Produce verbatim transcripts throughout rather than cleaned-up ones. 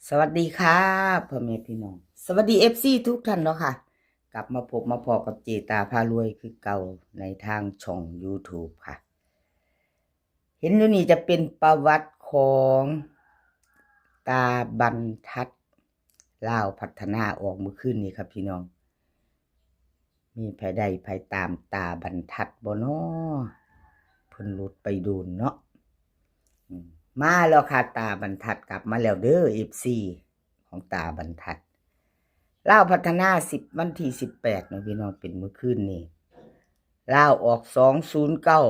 สวัสดีค่ะ พ่อแม่พี่น้อง สวัสดี เอฟซี ทุกท่านเนาะค่ะ กลับมาพบมาพ้อกับเจตาพารวยคือเก่าในทางช่อง YouTube ค่ะ เห็นอยู่นี่จะเป็นประวัติของตาบรรทัด ลาวพัฒนาออกเมื่อคืนนี้ครับพี่น้อง มีไผได้ไผตามตาบรรทัดบ่น้อ เพิ่นหลุดไปโดนเนาะ อืม มาแล้วค่ะ ตาบรรทัดกลับมาแล้วเด้อ เอฟซี ของตาบรรทัด ลาวพัฒนา สิบ วันที่ สิบแปด เนาะพี่น้อง เป็นมื้อคืนนี้ ลาวออก สองศูนย์เก้า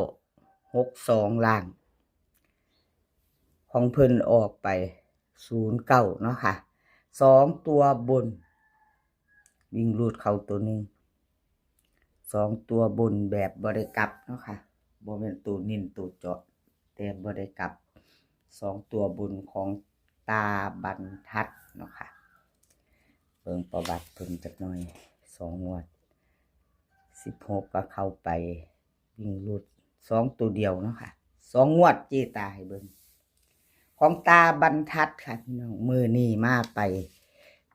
หกสอง ล่าง ของเพิ่นออกไป ศูนย์เก้า เนาะค่ะ สองตัวบน วิ่งรูดเข้าตัวหนึ่ง สองตัวบนแบบบ่ได้กลับเนาะค่ะ บ่แม่นตัวเน้นตัวเจาะ แต่บ่ได้กลับ สองตัวบนของตาบรรทัดเนาะค่ะ เบิ่งประวัติเพิ่นจักหน่อย สองงวด สิบหก ก็เข้าไป วิ่งรูด สองตัวเดียวเนาะค่ะ สองงวดเจตาให้เบิ่ง ของตาบรรทัดค่ะพี่น้อง มื้อนี้มาไป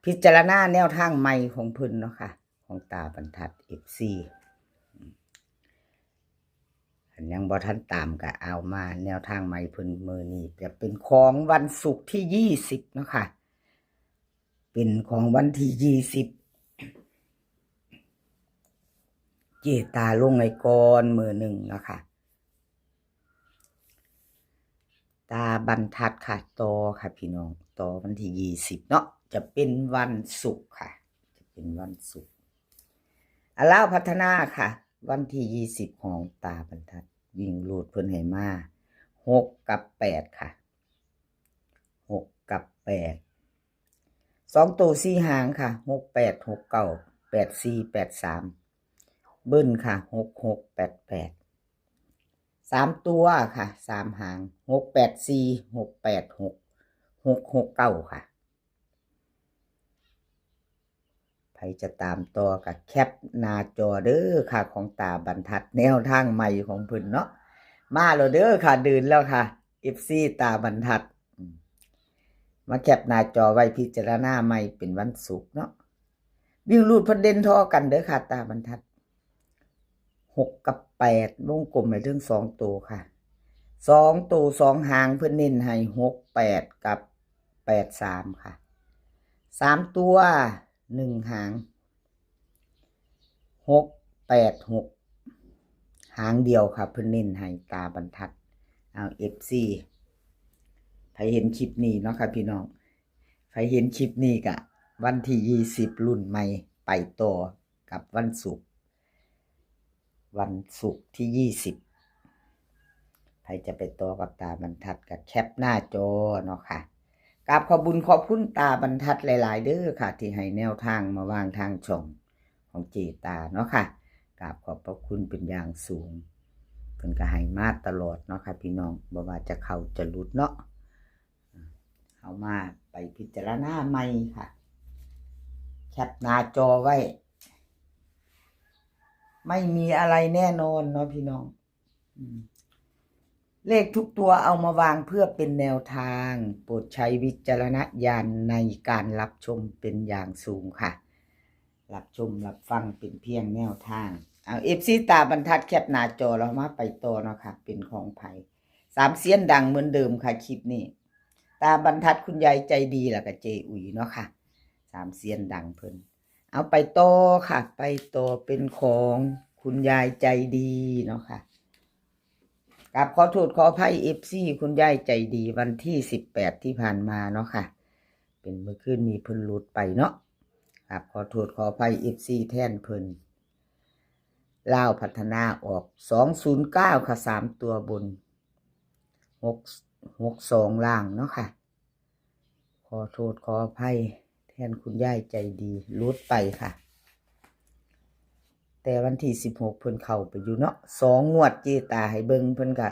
พิจารณาแนวทางใหม่ของเพิ่นเนาะค่ะ ของตาบรรทัด เอฟซี อันยังบ่ทันตามก็เอามาแนวทางใหม่เพิ่นมื้อนี้ จะเป็นของวันศุกร์ที่ ยี่สิบ เนาะค่ะ เป็นของวันที่ ยี่สิบ เจตาลงไว้ก่อนมื้อหนึ่งเนาะค่ะ ตาบรรทัดค่ะ ต่อค่ะพี่น้อง ต่อวันที่ ยี่สิบ เนาะ จะเป็นวันศุกร์ค่ะ จะเป็นวันศุกร์ อ่ะ ลาวพัฒนาค่ะ วันที่ ยี่สิบ ของตาบรรทัด วิ่งรูดเพิ่นให้มา หก กับ แปด ค่ะ หก กับ แปด สองตัวสี่หางค่ะ หกแปด หกเก้า แปดสี่ แปดสาม เบิ้ลค่ะ หกหก แปดแปด สามตัวค่ะ สามหาง หกแปดสี่ หกแปดหก หกหกเก้า ค่ะ ไผจะตามต่อก็แคปหน้าจอเด้อค่ะ ของตาบรรทัด แนวทางใหม่ของเพิ่นเนาะ มาแล้วเด้อค่ะ เดินแล้วค่ะ เอฟซี ตาบรรทัด อืม มาแคปหน้าจอไว้พิจารณาใหม่ เป็นวันศุกร์เนาะ วิ่งรูดเพิ่นเด่นท่อกันเด้อค่ะ ตาบรรทัด หก กับ แปด วงกลมไว้เทิงสองตัวค่ะ สองตัวสองหางเพิ่นเน้นให้ หกแปด กับ แปดสาม ค่ะ สามตัวหนึ่งหาง หกแปดหก หางเดียวค่ะ เพิ่นเน้นให้ตาบรรทัด เอา เอฟซี ไผเห็นคลิปนี้เนาะค่ะพี่น้อง ไผเห็นคลิปนี้ก็วันที่ ยี่สิบ ลุ้นใหม่ ไปต่อกับวันศุกร์ วันศุกร์ที่ ยี่สิบ ไผจะไปต่อกับตาบรรทัดก็แคปหน้าจอเนาะค่ะ กราบขอบบุญขอบคุณตาบรรทัดหลายๆเด้อค่ะ ที่ให้แนวทางมาวางทางช่องของเจตาเนาะค่ะ กราบขอบพระคุณเป็นอย่างสูง เพิ่นก็ให้มาตลอดเนาะค่ะพี่น้อง บ่ว่าจะเข้าจะหลุดเนาะ เอามาไปพิจารณาใหม่ค่ะ แคปหน้าจอไว้ ไม่มีอะไรแน่นอนเนาะพี่น้อง อืม เลขทุกตัวเอามาวางเพื่อเป็นแนวทาง โปรดใช้วิจารณญาณในการรับชมเป็นอย่างสูงค่ะ รับชมรับฟังเป็นเพียงแนวทาง เอา เอฟซี ตาบรรทัดแคปหน้าจอแล้วมาไปต่อเนาะค่ะ เป็นของไผ สามเซียนดังเหมือนเดิมค่ะคลิปนี้ ตาบรรทัดคุณยายใจดีแล้วก็เจอุ๋ยเนาะค่ะ สามเซียนดังเพิ่น เอาไปต่อค่ะ ไปต่อเป็นของคุณยายใจดีเนาะค่ะ กราบขอโทษขออภัย เอฟซี คุณยายใจดี วันที่ สิบแปด ที่ผ่านมาเนาะค่ะ เป็นมื้อคืนนี้เพิ่นหลุดไปเนาะ กราบขอโทษขออภัย เอฟซี แทนเพิ่น ลาวพัฒนาออก สองศูนย์เก้า ค่ะ สามตัวบน หก หกสอง ล่างเนาะค่ะ ขอโทษขออภัยแทนคุณยายใจดี หลุดไปค่ะ แต่วันที่ สิบหก เพิ่นเข้าไปอยู่เนาะ สองงวดเจตาให้เบิ่ง เพิ่นก็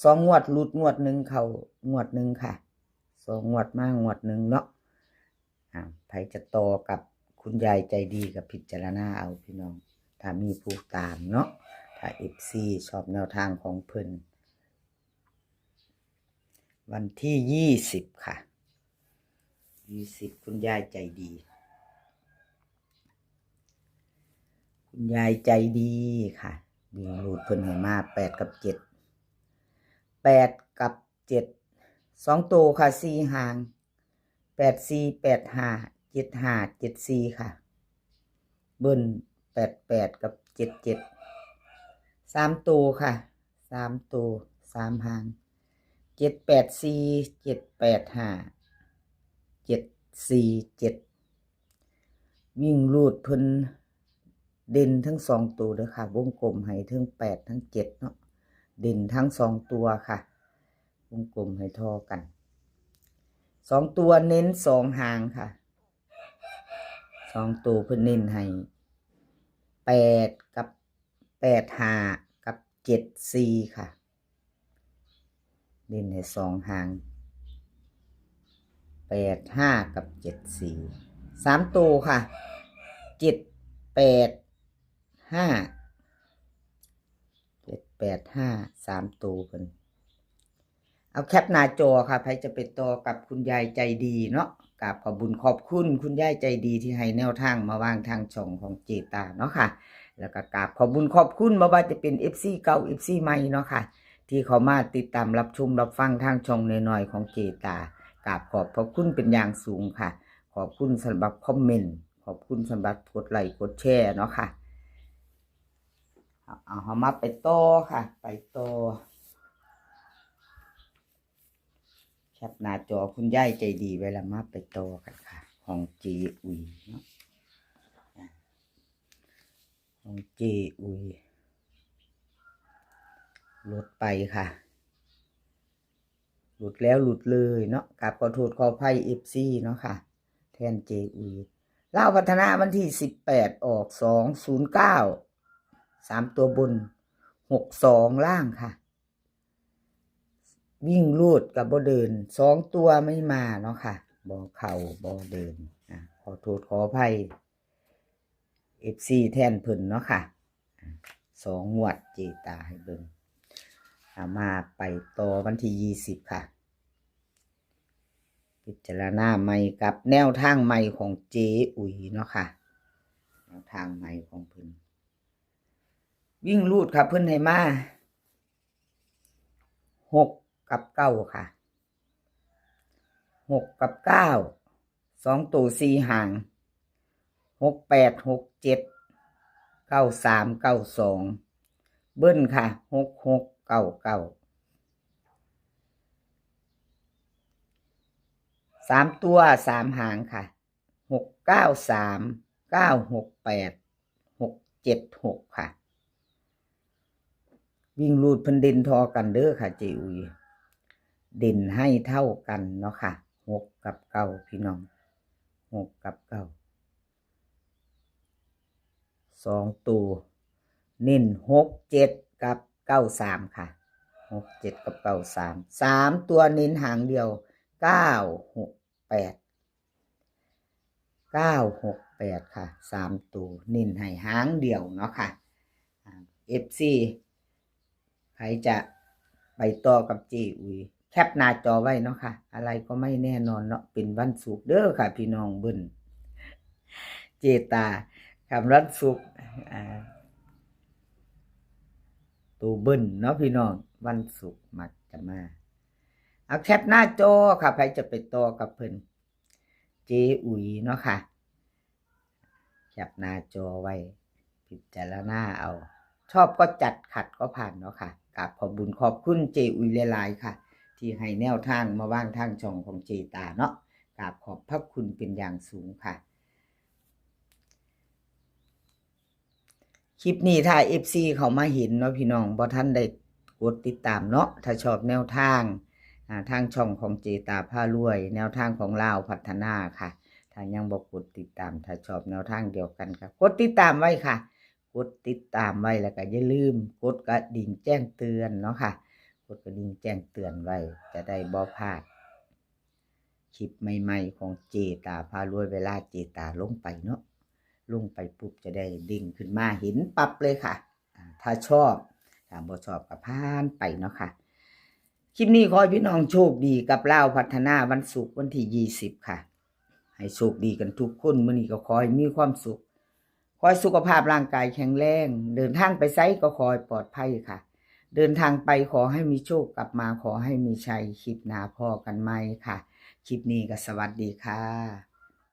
สองงวดหลุดงวดหนึ่งเข้างวดหนึ่งค่ะ สองงวดมางวดหนึ่งเนาะ อ่า ไผจะต่อกับคุณยายใจดีก็พิจารณาเอาพี่น้อง ถ้ามีผู้ตามเนาะ ถ้า เอฟซี ชอบแนวทางของเพิ่น วันที่ ยี่สิบ ค่ะ ยี่สิบ คุณยายใจดี คุณยายใจดีค่ะ วิ่งรูดเพิ่นให้มา แปด กับ เจ็ด แปด กับ เจ็ด สองตัวค่ะ สี่ หาง แปด สี่ แปด ห้า เจ็ด ห้า เจ็ด สี่ ค่ะ เบิ้ล แปด แปด กับ เจ็ด เจ็ด สาม ตัวค่ะ สาม ตัว สาม หาง เจ็ด แปด สี่ เจ็ด แปด ห้า เจ็ด สี่ เจ็ด วิ่งรูดเพิ่นเด่นทั้งสองตัวเด้อค่ะ วงกลมให้ทั้ง แปด ทั้ง เจ็ด เนาะ เด่นทั้งสองตัวค่ะ วงกลมให้ท่อกัน สองตัวเน้นสองหางค่ะ สองตัวเพิ่นเน้นให้ แปด กับ แปด ห้า กับ เจ็ด สี่ ค่ะ เน้นให้สองหาง แปด ห้า กับ เจ็ด สี่ สาม ตัวค่ะ เจ็ด แปด ห้า เจ็ด แปด ห้า สาม ตัวเพิ่น เอาแคปหน้าจอค่ะ ไผจะไปต่อกับคุณยายใจดีเนาะ กราบขอบบุญขอบคุณคุณยายใจดีที่ให้แนวทางมาวางทางช่องของเจตาเนาะค่ะ แล้วก็กราบขอบบุญขอบคุณ บ่ว่าจะเป็น เอฟซี เก่า เอฟซี ใหม่เนาะค่ะ ที่เข้ามาติดตามรับชมรับฟังทางช่องน้อยๆของเจตา กราบขอบพระคุณเป็นอย่างสูงค่ะ ขอบคุณสำหรับคอมเมนต์ ขอบคุณสำหรับกดไลค์กดแชร์เนาะค่ะ เอา เอา เฮามาไปต่อค่ะ ไปต่อ แคปหน้าจอคุณยายใจดีไว้แล้ว มาไปต่อกันค่ะ ของเจอุ๋ยเนาะ อ่ะ ของเจอุ๋ย หลุดไปค่ะ หลุดแล้วหลุดเลยเนาะ กราบขอโทษขออภัย เอฟซี เนาะค่ะ แทนเจอุ๋ย ลาวพัฒนาวันที่สิบแปด ออก สองศูนย์เก้า สาม ตัวบน หกสอง ล่างค่ะ วิ่งรูดกับบ่เดิน สอง ตัวไม่มาเนาะค่ะ บ่เข้าบ่เดิน อ่ะ ขอโทษขออภัย เอฟซี แทนเพิ่นเนาะค่ะ อ่ะ สอง งวดเจตาให้เบิ่ง เอามาไปต่อวันที่ ยี่สิบ ค่ะ พิจารณาใหม่กับแนวทางใหม่ของเจอุ๋ยเนาะค่ะ แนวทางใหม่ของเพิ่น วิ่งรูดค่ะ เพิ่นให้มา หก กับ เก้า ค่ะ หก กับ เก้า สอง ตัว สี่ หาง หก แปด หก เจ็ด เก้า สาม เก้า สอง เบิ้ลค่ะ หก หก เก้า เก้า สาม ตัว สาม หางค่ะ หก เก้า สาม เก้า หก แปด หก เจ็ด หก ค่ะ วิ่งรูดเพิ่นเด่นท่อกันเด้อค่ะ เจอุ๋ย เด่นให้เท่ากันเนาะค่ะ หก กับ เก้า พี่น้อง หก กับ เก้า สอง ตัว เน้น หก เจ็ด กับ เก้า สาม ค่ะ หก เจ็ด กับ เก้า สาม สาม ตัวเน้นหางเดียว เก้า หก แปด เก้า หก แปด ค่ะ สาม ตัวเน้นให้หางเดียวเนาะค่ะ อ่า เอฟซี ใครจะไปต่อกับเจอุ๋ย แคปหน้าจอไว้เนาะค่ะ อะไรก็ไม่แน่นอนเนาะ เป็นวันศุกร์เด้อค่ะ พี่น้อง เบิ้ล เจตา คำวันศุกร์ อ่า ตัวเบิ้ลเนาะพี่น้อง วันศุกร์มักจะมา เอาแคปหน้าจอค่ะ ใครจะไปต่อกับเพิ่น เจอุ๋ยเนาะค่ะ แคปหน้าจอไว้ พิจารณาเอา ชอบก็จัด ขัดก็ผ่านเนาะค่ะ กราบขอบบุญขอบคุณเจอุ๋ยหลายๆค่ะ ที่ให้แนวทางมาวางทางช่องของเจตาเนาะ กราบขอบพระคุณเป็นอย่างสูงค่ะ คลิปนี้ถ้า เอฟซี เข้ามาเห็นเนาะพี่น้อง บ่ทันได้กดติดตามเนาะ ถ้าชอบแนวทาง อ่า ทางช่องของเจตาพารวย แนวทางของลาวพัฒนาค่ะ ถ้ายังบ่กดติดตาม ถ้าชอบแนวทางเดียวกันก็กดติดตามไว้ค่ะ กดติดตามไว้ แล้วก็อย่าลืมกดกระดิ่งแจ้งเตือนเนาะค่ะ กดกระดิ่งแจ้งเตือนไว้ จะได้บ่พลาดคลิปใหม่ๆของเจตาพารวย เวลาเจตาลงไปเนาะ ลงไปปุ๊บจะได้เด้งขึ้นมาเห็นปั๊บเลยค่ะ อ่า ถ้าชอบ ถ้าบ่ชอบก็ผ่านไปเนาะค่ะ คลิปนี้ขอให้พี่น้องโชคดีกับลาวพัฒนาวันศุกร์วันที่ ยี่สิบ ค่ะ ให้โชคดีกันทุกคน มื้อนี้ก็ขอให้มีความสุข ขอให้สุขภาพร่างกายแข็งแรง เดินทางไปไสก็ขอให้ปลอดภัยค่ะ เดินทางไปขอให้มีโชค กลับมาขอให้มีชัย คลิปหน้าพ้อกันใหม่ค่ะ คลิปนี้ก็สวัสดีค่ะ